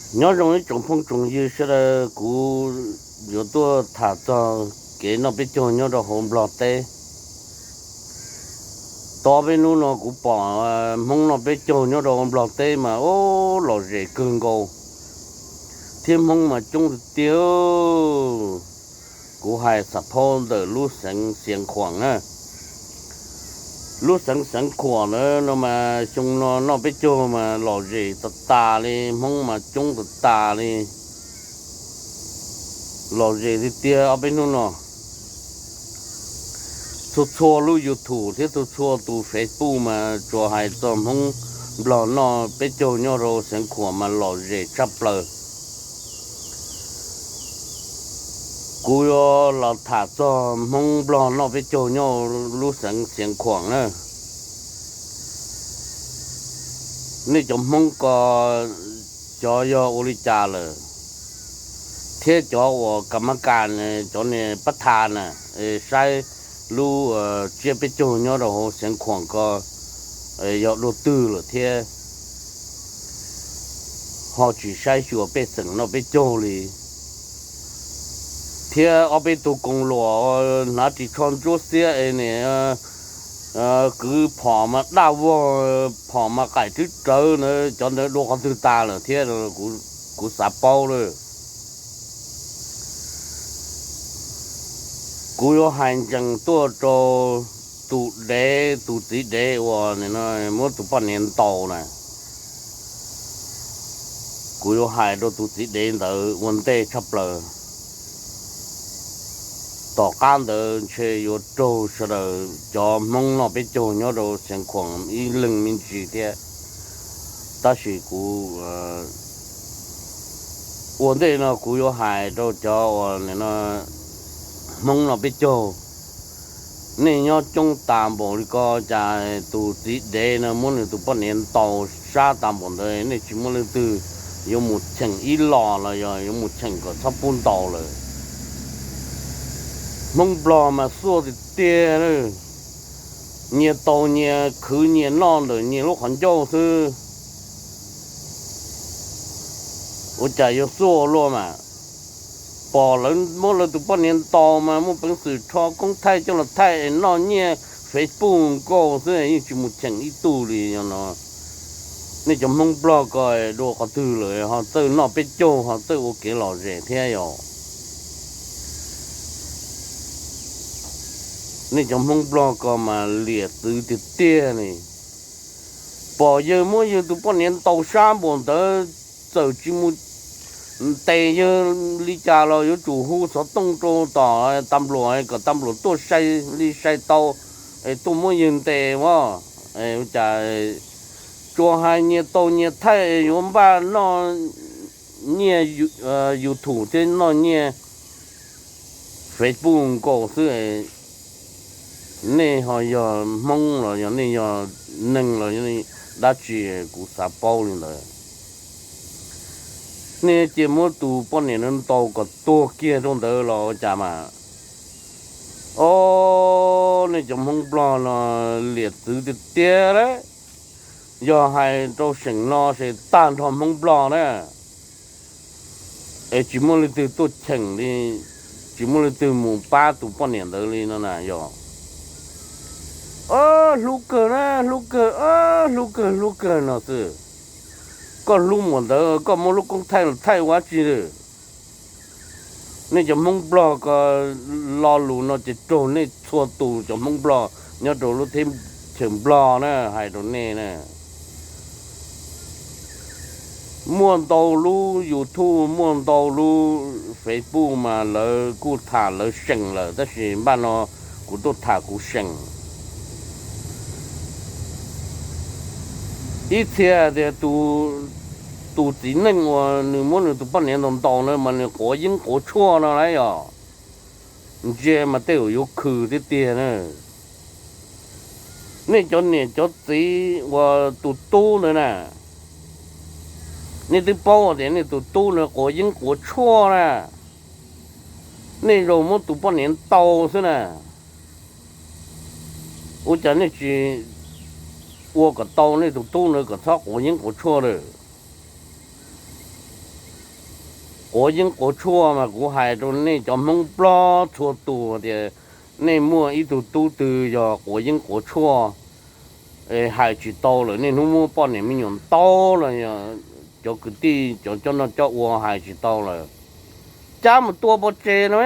Nyob zoo ib tsoom phooj tsoom ywg sawv daws, kuv yuav tuaj tham txog kev noj peb caug nyob rau hauv Nplog teb. Tau peb hnub no kuv pom Hmoob noj peb caug nyob rau Nplog teb mas ub lom zem kawg nkaus, thiab Hmoob mas coob tiag tiag. Kuv hais xam phaub ntawm lub xeev Xiav Khuam na. Lub xeev Xiav Khuam na no mas xyoo no noj peb caug mas lom zem tas tas li, Hmoob mas coob tas tas li, lom zem tiag tiag ob peb hnub no. Txhua txhua lub YouTube thiab txhua txhua tus Facebook mas tsuas hais txog Hmoob Nplog noj peb caug nyob rau Xiav Khuam mas lom zem tshaj plaws. Kuv yuav los tham txog Hmoob Nplog noj peb caug nyob lub xeev Xiav Khuam na. Nej cov Hmoob ko, cov yog ua li cas lawm, thiab cov uas kam mab kas, cov niag pab tha na, saib lub tsiab peb caug nyob rau hauv Xiav Khuam ko yog dua twg lawm thiab, ho tsis saib xyuas pej xeem noj peb caug li. Thiab ob peb tug koos luam hnav ris tsho ntsuab xiab es nim kwv phom mas daj vog, phom mas qaim twb rawv na, cov ntawd dua qhov twg tas lawm thiab, kuv xav paub lawm. Kuv yuav hais ntsees tuaj rau tus dev, tus txiv dev uas nim no muab tus poj niam ntaus na. Kuv yuav hais rau tus txiv dev ntawd ua ntej tshaj plaws. Tom qab ntawd ntshe yuav raug sawv daws cov Hmoob noj peb caug nyob rau Xiav Khuam ib leeg me ntsis thiab. Tab sis kuv ua ntej no kuv yuav hais rau cov uas Hmoob noj peb caug, nej nyob coob tas npaum li ko cas tus txiv dev no muab nws tus poj niam ntaus sab tas npaum ntawd, nej tsis muaj leej twg yuav mus cheem ib los los yog yuav mus cheem kom txhob pub ntaus lawm? Hmoob Nplog mas xuaj tiag tiag, nyias taus nyias khwv nyias noj ntawm nyias lub qhov ncauj xwb. Ua cas yuav xuaj luaj mas? Pom lawv muab lawv tus poj niam ntaus mas muaj peev xwm rho koob thaij coj los thaij noj nyiaj Facebook nkaus xwb, yeej tsis mus cheem ib tug li no. Nej cov Hmoob Nplog ko dua qhov twg lawm ho txawj noj peb caug ho txawj ua kev lom zem thiab yom? Nej cov Hmoob Nplog ko mas liam txwv tiag tiag li. Pom yawg muab yawg tus poj niam ntaus sab npaum ntawd, txawm tsis mus ntes yawg li cas los yuav tsum hu xov tooj rau tom tas npluam kom tas npluam tuaj sai li sai tau, es tuaj muab yawg ntes as. Ua cas tsuas hais nyias tau nyias thaij yuav npaj noj nyiaj YouTube thiab noj nyiaj Facebook nkaus xwb. Nej ho yog Hmoob los yog nej yog neeg los yog dab tsi, kuv xav paub li ntawd. Nej cia muab tus poj niam no ntaus kom tuag kiag rau ntawd los ua cas mas? Os, nej cov Hmoob Nplog no liam txwv tiag tiag lawm. Yog hais rau seem no ces tag nrho Hmoob Nplog na, es tsis muaj leej twg tuaj cheem li, tsis muaj leej twg mus pab tus poj niam ntawd li no na yog. Hlub kawg na, hlub kawg, hlub kawg, hlub kawg no xwb. Koj hlub npaum ntawd koj muab lub koob thaij los thaij ua dab tsi? Nej cov Hmoob Nplog ko, lo lus no ces raug nej txhua tus cov Hmoob Nplog nyob rau lub teb chaws Nplog na, hais rau nej na. Muaj ntau lub YouTube, muaj ntau lub Facebook mas lawv kuj tham lawv seem lawm, tab sis npaj no kuv tuaj tham kuv seem. Ib txhia tias tus txiv neej uas nws muab nws tus poj niam ntaus ntaus na mas nws quav yeeb quav tshuaj no lauj yom. Ntsia mas tej zaum yuav khwv tiag tiag na. Nej cov niam cov txiv uas tus tub ntawd na, nej twb paub tias nej tus tub ntawd quav yeeb quav tshuaj na, nej zaum muab tus poj niam ntaus xwb na. Ua cas nej tsis ua kom tau nej tus tub ntawd kom txhob quav yeeb quav tshuaj lawm? Quav yeeb quav tshuaj mas kuv hais rau nej cov Hmoob Nplog txhua tus tias nej muaj ib tug tub twg yog quav yeeb quav tshuaj, hais tsis tau lawm, niaj hnub muab poj niam me nyuam ntaus los yog cov kwv tij cov coj noj coj ua hais tsis tau lawm, cab mus tua pov tseg no.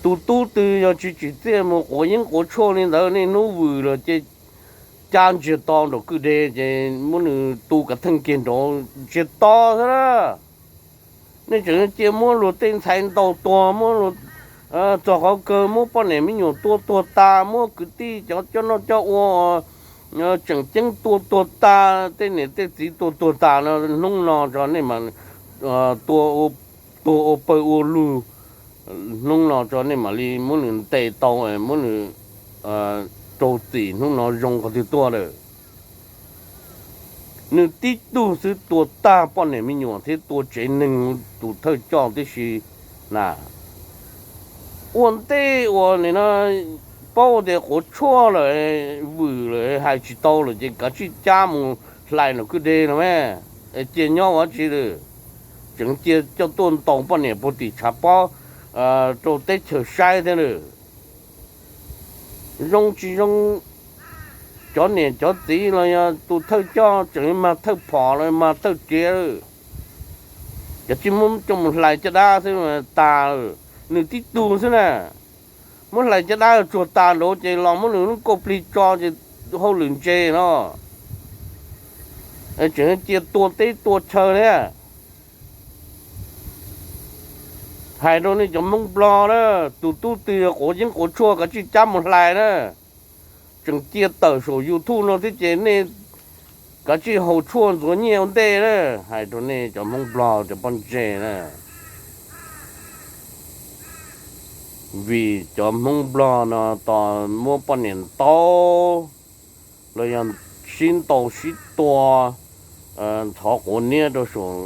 Tus tub twg yog tsis tsim txiaj mus quav yeeb quav tshuaj li ntawd, niaj hnub vwm los ces cab ntsiag to nraum kwj deg ces muab nws tu kav theej kiag nraud ntsiag to xwb na. Nej tseem cia muab luag tej ntxhais ntaus tuag, muab txog qhov kawg muab poj niam me nyuam tua tuag tas, muab kwv tij cov coj noj coj ua tseem ceeb tua tuag tas, tej niam tej txiv tua tuag tas no, hnub no tso nej mam tua tuag ua pawg ua lug, hnub no tso nej mam li muab nws ntes tau, muab nws rau txim, hnub no zoo qhov twg tuaj lawm. Nws tib tug xwb tua tag poj niam me nyuam thiab tua tsev neeg, tus thawj coj tib si na. Ua ntej uas nim no paub tias quav tshuaj lawm, vwm lawm, hais tsis tau lawm ces kav tsij cab mus hlais nraum kwj deg no mas, cia nyob ua tsi lawm, tseem cia coj tuaj ntaus poj niam puag tim tshav pob rau teb chaws saib thiab lawm. Zoo tsis zoo, cov niam cov txiv los yog tus thawj coj tseem mag thawj phom los mag thawj riav, kav tsij muab coj mus hlais caj dab xwb tas, nws tib tug xwb na. Muab hlais caj dab tsuag tas nraud ces los muab nws lub kauj plig tso ces hauj lwm ntse no, tseem cia tua teb tua chaw thiab. Hais rau nej cov Hmoob Nplog na, tus tub twg quav yeeb quav tshuaj kav tsij cab mus hlais na. Tseem cia tawm saum YouTube no thiab ces nej kav tsij haus tshuaj ntxuav nyiaj ua ntej na. Hais rau nej cov Hmoob Nplog cov pob ntseg na, vim cov Hmoob Nplog no tos muab poj niam ntaus los yog sib ntaus sib tua, ntxhov quav niab rau saum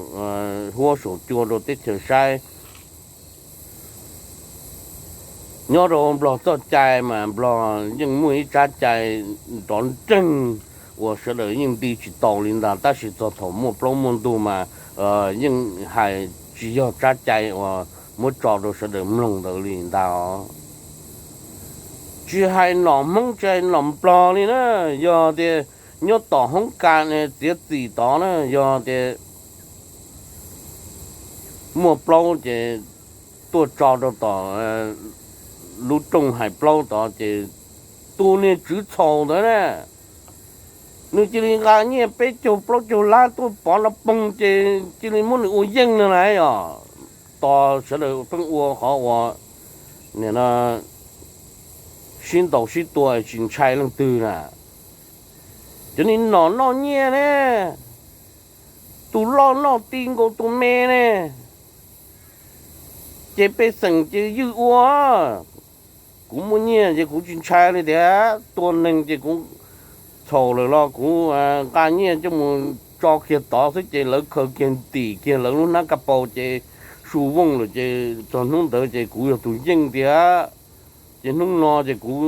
huab saum cua rau teb chaws saib. Nyob rau Nplog txoj cai mas Nplog yeej muaj ib tsab cai nrov nreeg uas sawv daws yeej nti tsis tau li ntag, tab sis txog thaum muaj plaub muaj ntug mas yeej hais tsis yog tsab cai uas muab tso rau sawv daws mloog ntawd li ntag. Tsis hais nom Hmoob tsis hais nom Nplog li na, yog tias nyob tom hoob kas txiav txim tod na, yog tias muaj plaub ces tuaj tso rau tom lub rooj hais plaub tod ces tus niag tswv txhaum ntawd na, nws cia li nqa nyiaj peb caug plaub caug lab tuaj pov no poog ces cia li muab nws ua yeej no na. Yog tos sawv daws pheej ua qhov uas nim no sib ntaus sib tua tsis ntshai leej twg na. Cov niag nom noj nyiaj ne, tus loj noj ti nkaus tus me ne, ces pej xeem ces ywj ua. Kuv muaj nyiaj ces kuv tsis ntshai li tias tua neeg ces kuv txhaum lawm los kuv nqa nyiaj coj mus tso kiag tod xwb ces lawv khaws kiag ntim kiag lawv lub hnab kaj paus ces su vooj lawm ces txog hnub ntawd ces kuv yog tus yeej tiag. Ces hnub no ces kuv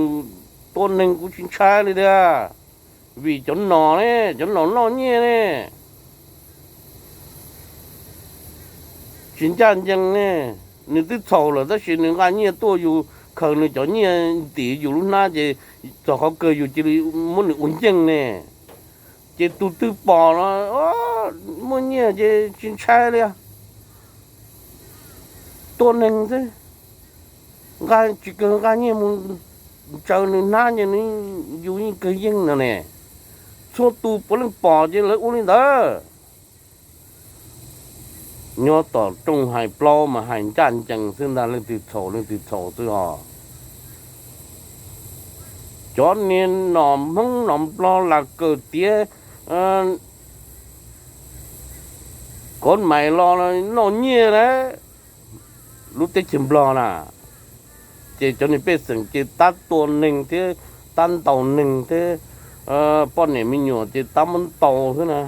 tua neeg kuv tsis ntshai li tiag, vim cov nom ne, cov nom noj nyiaj ne, tsis ncaj ncees ne. Nws twb txhaum lawm tab sis nws nqa nyiaj tuaj yus khaws nws cov nyiaj ntim yus lub hnab ces txog qhov kawg yus cia li muab nws ua yeej ne. Ces tus twg pom los muaj nyiaj ces tsis ntshai li, tua neeg xwb, nqa tsis kawg nqa nyiaj mus ntsaws nws hnab ces nws yus yeej kawg yeej no ne. Txhua tus puav leej pom ces lawv ua li ntawd. Nyob tom rooj hais plaub mas hais ncaj ncees xwb ntag, leej twg txhaum leej twg txhaum xwb os. Cov niag nom Hmoob nom Nplog lam kawm tiav kov mais los noj nyiaj na, lub teb chaws Nplog na, ces cov niag pej xeem ces tab tua neeg thiab tab ntaus neeg thiab poj niam me nyuam ces tab muab ntaus xwb na.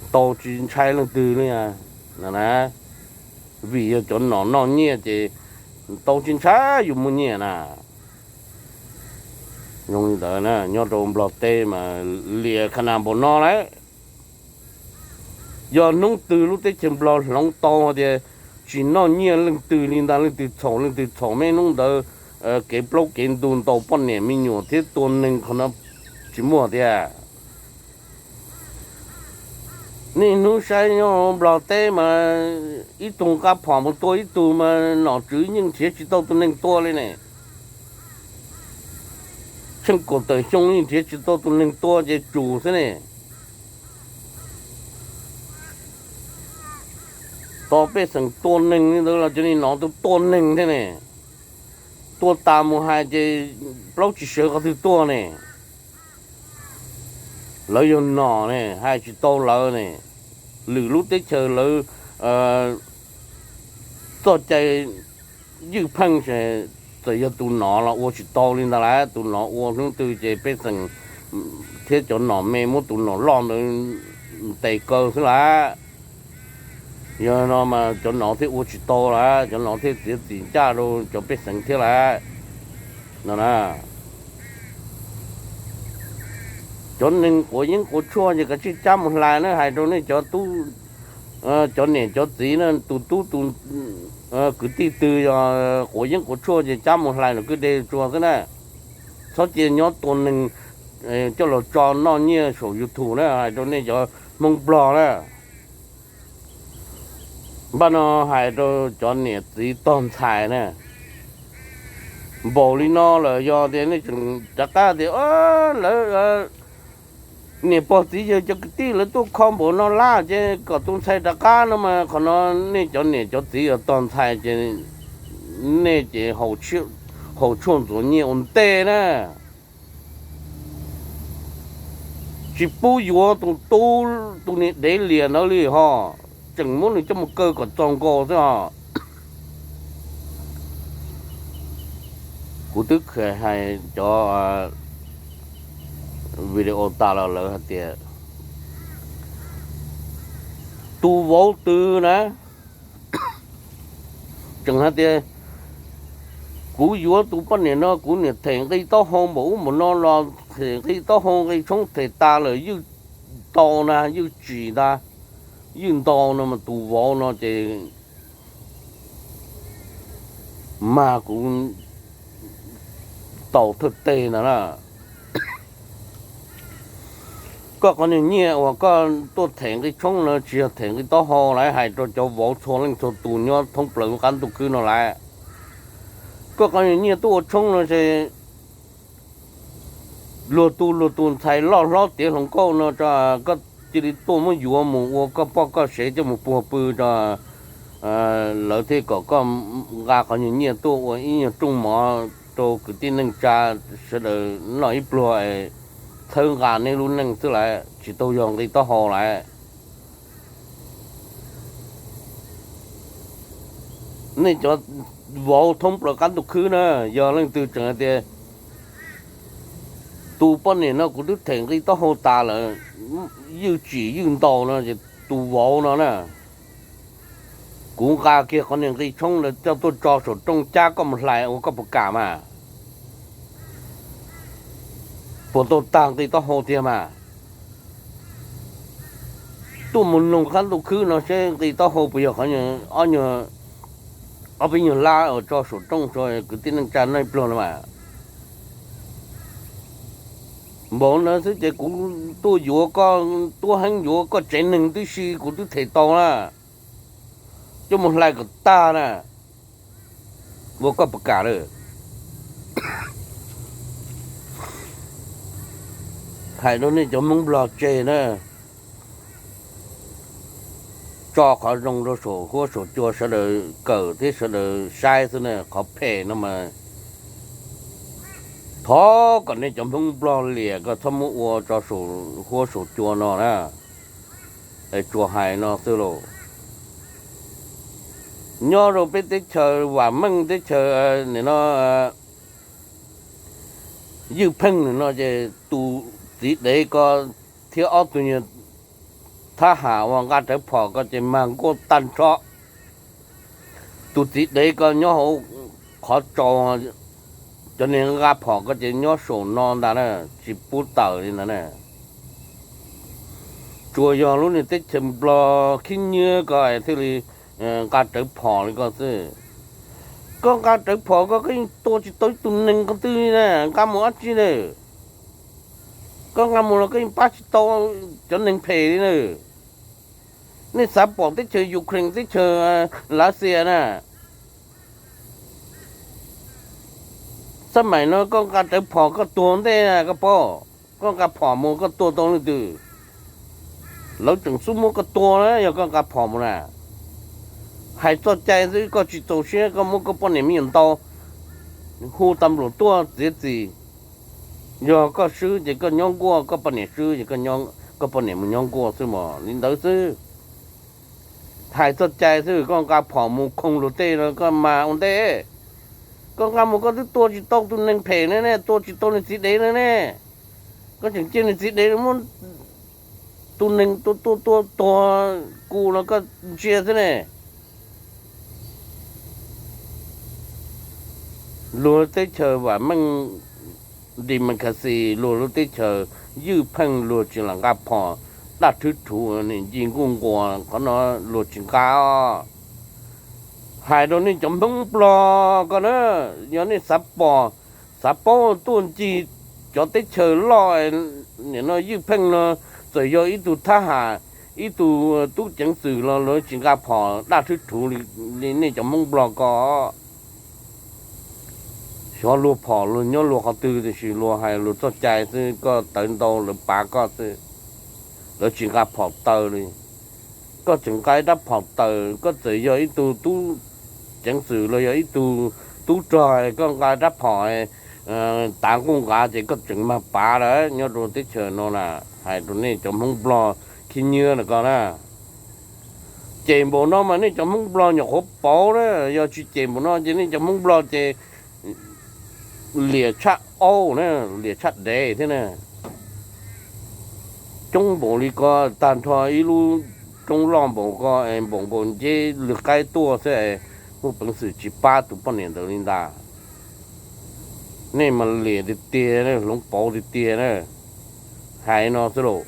Ntaus tsis ntshai leej twg li na, vim yog cov nom noj nyiaj ces ntaus tsis ntshai yus muaj nyiaj na. Zoo li ntawd na, nyob rau Nplog teb mas liam kha nas npaum no lawm. Yog hnub twg lub teb chaws Nplog hloov tau tias tsis noj nyiaj leej twg li ntag, leej twg txhaum leej twg txhaum, me hnub ntawd kev plaub kev ntug ntau poj niam me nyuam thiab tua neeg qhov no tsis muaj tiag. Niaj hnub saib nyob Nplog teb mas ib tug nqa phom mus tua ib tug mas nom tswv yeej nrhiav tsis tau tus neeg tua li ne. Tsheej kaum tawm xyoo yeej nrhiav tsis tau tus neeg tua ces tsum xwb ne. Tos pej xeem tua neeg li ntawd los cov niag nom tus tua neeg thiab ne. Tua tas mus hais ces plaub tsis sawv qhov twg tuaj ne. Lawv yog nom ne, hais tsis tau lawv ne. Lwm lub teb chaws lawv txoj cai ywj pheej, txawm yog tus nom los ua tsis tau li ntawd lawm. Tus nom ua hnub twg ces pej xeem thiab cov nom me muab tus nom loj ntawd ntes kaw xwb lawm. Yog no mas cov nom thiaj ua tsis tau lawm, cov nom thiaj txiav txim ncaj rau cov pej xeem thiab lawm no na. Cov neeg quav yeeb quav tshuaj ces kav tsij cab mus hlais na, hais rau nej cov tub, cov niam cov txiv na, tus tub tus kwv tij twg yog quav yeeb quav tshuaj ces cab mus hlais los kwj deg tsua xwb na. Txhob cia nyob tua neeg coj los tso noj nyiaj saum YouTube na, hais rau nej cov Hmoob Nplog na. Npaj no hais rau cov niam txiv tog ntxhais na, npaum li no lawm yog tias nej tseem rov qab tias lawv niam pog txiv yawg cov kwv tij lawv tuaj kho npaum no lawm ces kom tus ntxhais rov qab no mas qhov no nej cov niam cov txiv uas tog ntxhais ces nej ces haus tshuaj ntxuav nyiaj ua ntej na. Tsis pub yuav tus tub tus niag dev liam ntawd li ho, tseem muab nws coj mus kaw kom txaus nkaus xwb os. Kuv twb hais cov video tas los lawv hais tias tus vauv twg na tseem hais tias kuv yuav tus poj niam no kuv niam them nqi taub hau npaum ub npaum no los them nqi taub hau nqi tshoob them tas lawm ywj tau na ywj tsis ntag, ywj ntau no mas tus vauv no ces mag kuv tau thawj teg ntag na. Koj qhov niag nyiaj uas koj tuaj them nqi tshoob no tsis yog them nqi taub hau lawm, hais rau cov vauv txhua leej txhua tus nyob thoob plaws lub qab ntuj khwb no lawm. Koj qhov niag nyiaj tuaj ua tshoob no ces luag tus luag tus ntxhais loj hlob tiav hluas nkauj no tso, koj cia li tuaj muab yuav mus ua koj poj koj sev coj mus puag pw tso, lawv thiaj kom koj nqa qhov niag nyiaj tuaj ua ib nyuag rooj mov rau kwv tij neej tsa sawv daws noj ib pluag, txhawb nqa nej lub neej xwb lawm, tsis tau yog nqi taub hau lawm. Nej cov vauv thoob plaws qab ntuj khwb na, yog leej twg tseem hais tias tus poj niam no kuv twb them nqi taub hau tas lawm, ywj tsim ywj ntau no ces tus vauv no na, kuv nqa kiag qhov niag nqi tshoob ntawd coj tuaj tso saum rooj cab koj mus hlais ua koj puas kam mas? Puas tau tag nqi taub hau tiag mas? Tuaj mus noog qab ntuj khwb no seb nqi taub hau puas yog qhov ob peb nyuag lab uas tso saum rooj rau kwv tij neej tsa noj pluag no mas. Npaum ntawd xwb ces kuv tuaj yuav koj, tuaj heev yuav koj tsev neeg tib si kuv twb them tau na, coj mus hlais kom tag na, ua koj puas kam lawm? Hais rau nej cov Hmoob Nplog tseg na, tso qhov zoo rau saum huab saum cua sawv daws kawm thiab sawv daws saib xwb na, qhov phem no mas thov kom nej cov Hmoob Nplog liam, koj txhob muab ua tso saum huab saum cua no na. Es tsuas hais no xwb lauj. Nyob rau peb teb chaws vam meej teb chaws nim no ywj pheej no ces tus txiv dev ko thiab ob tug nyuag thab ham uas nqa rawv phom ko ces mag nkuaj tag nrho. Tus txiv dev ko nyob hauv qhov tsaus, cov niag nqa phom ko ces nyob saum no ntag na, tsis pub tawm li ntawd na. Tsuas yog lub niag teb chaws Nplog khib nyiab ko thiaj li nqa rawv phom li ko xwb. Koj nqa rawv phom ko koj yeej tua tsis tau ib tug neeg qhov twg li na, nqa mus dab tsi na? Koj nqa mus los koj yeej pab tsis tau cov neeg phem li na. Nej xav pom teb chaws Ukraine, teb chaws Lav Xias na, xab maim no koj nqa rawv phom koj tuag ntej na koj paub. Koj nqa phom mus koj tua tau leej twg? Lawv tseem xub muab koj tua na yog koj nqa phom mus na. Hais txoj cai xwb koj tsis txaus siab koj muab koj poj niam me nyuam ntaus, hu tas npluam tuaj txiav txim. Yog koj swb ces koj nyob nkuaj, koj poj niam swb ces koj poj niam mus nyob nkuaj xwb mos, li ntawd xwb. Hais txoj cai xwb koj nqa phom mus khoo luag tej no koj mas ua ntej. Koj nqa mus koj twb tua tsis tau tus neeg phem na ne, tua tsis tau nws txiv dev na ne. Koj tseem cia nws txiv dev muab tus neeg tua tua tua tuag kuv los koj ntsia xwb ne. Luag teb chaws vam meej democracy, luag lub teb chaws ywj pheej luag tsis lam nqa phom daj rhwv rhuv, nim nci nkuj nquas qhov no luag tsis nqa os. Hais rau nej cov Hmoob Nplog ko na, yog nej xav pom, xav paub tuaj ncig cov teb chaws loj, nim no ywj pheej no, txawm yog ib tug thab ham, ib tug tub ceev xwm los lawv tsis nqa phom daj rhwv rhuv li nej cov Hmoob Nplog ko. Xyov luag phom luag nyob luag qhov twg tiam sis luag hais luag txoj cai xwb, koj tawv ntau lawv pav koj xwb. Lawv tsis nqa phom taw li, koj tseem nqa ib rab phom taws, koj txawm yog ib tug tub ceev xwm los yog ib tug tub rog, koj nqa rab phom tav nkuj nqav ces koj tseem mag pav lawm. Nyob rau teb chaws no na, hais rau nej cov Hmoob Nplog khib nyiab na ko na, cem npaum no mas nej cov Hmoob Nplog nyuam qhuav pauv na, yog tsis cem npaum no ces nej cov Hmoob Nplog ces liam tshaj aub na, liam tshaj dev thiab na. Coob npaum li ko, tag nrho ib lub roob loj npaum ko, npaum nkaus nceb lwg qaib tuaj xwb, muaj peev xwm tsis pab tus poj niam ntawd li ntag. Nej mas liam tiag tiag, hloov pauv tiag tiag na. Hais no xwb lauj,